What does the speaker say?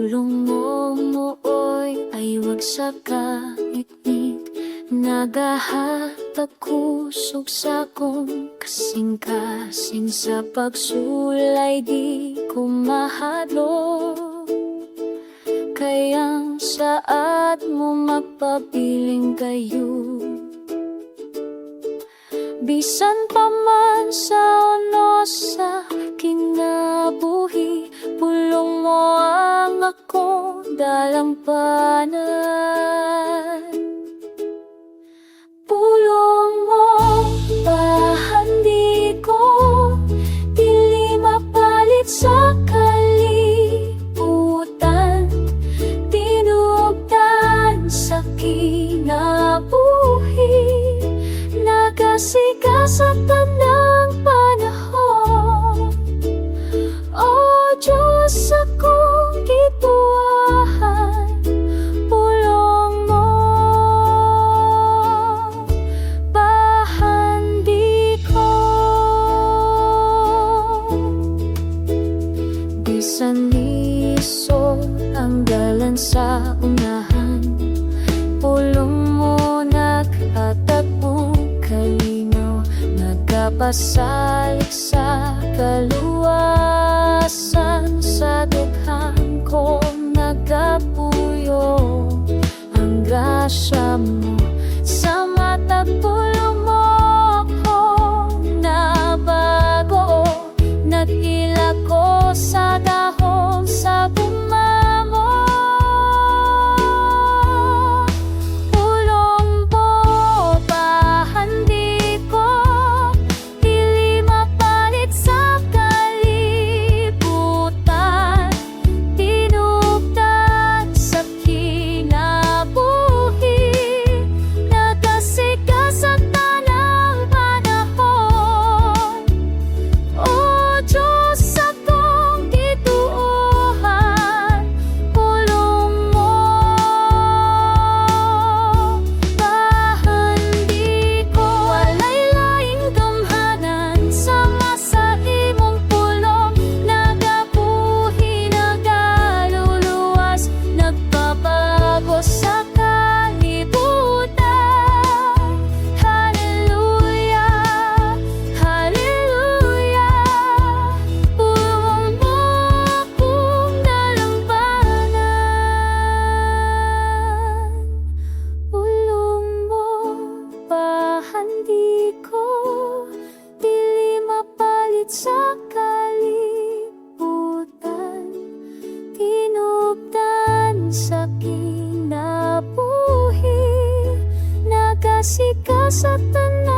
Pulong mo mooy aywag sa kaitnit, nagahatag kusog sa akong kasing-kasing. Sa pagsulay di ko mahadlok, kay ang saad mo magpabiling kayo. Bisan pa man sa unos sa kinabuhi, pulong mo ang akong dalampanan. Pulong mo, bahandi ko, dili mapalit sa kalibutan. Tinubdan sa kinabuhi, nagasika sa tanang panahon. O Diyos, akong gituohan, pulong mo, bahandi ko. Bisan lisod ang dalan sa unahan, pulong mo naghatag og kalinaw, nagapasalig sa kaluwasan. Sa dughan ko nagapuyo ang grasya mo. Sa matag pulong mo ako nabago, nag-ila ko sa dahon sa gugma mo. Pulong mo, bahandi ko, dili mapalit sa kalibutan. Tinubdan sa kinabuhi, nagasika sa tanang panahon. O Diyos, akong gituohan, pulong mo, bahandi ko. Walay laing gamhanan sama sa imong pulong, nagabuhi, nagaluluwas, nagpabago sa kalibutan. Hallelujah, Hallelujah. Pulong mo akong dalampanan. Pulong mo, bahandi ko, dili mapalit sa kalibutan. Tinubdan sa kinabuhi, nagasika sa tanan.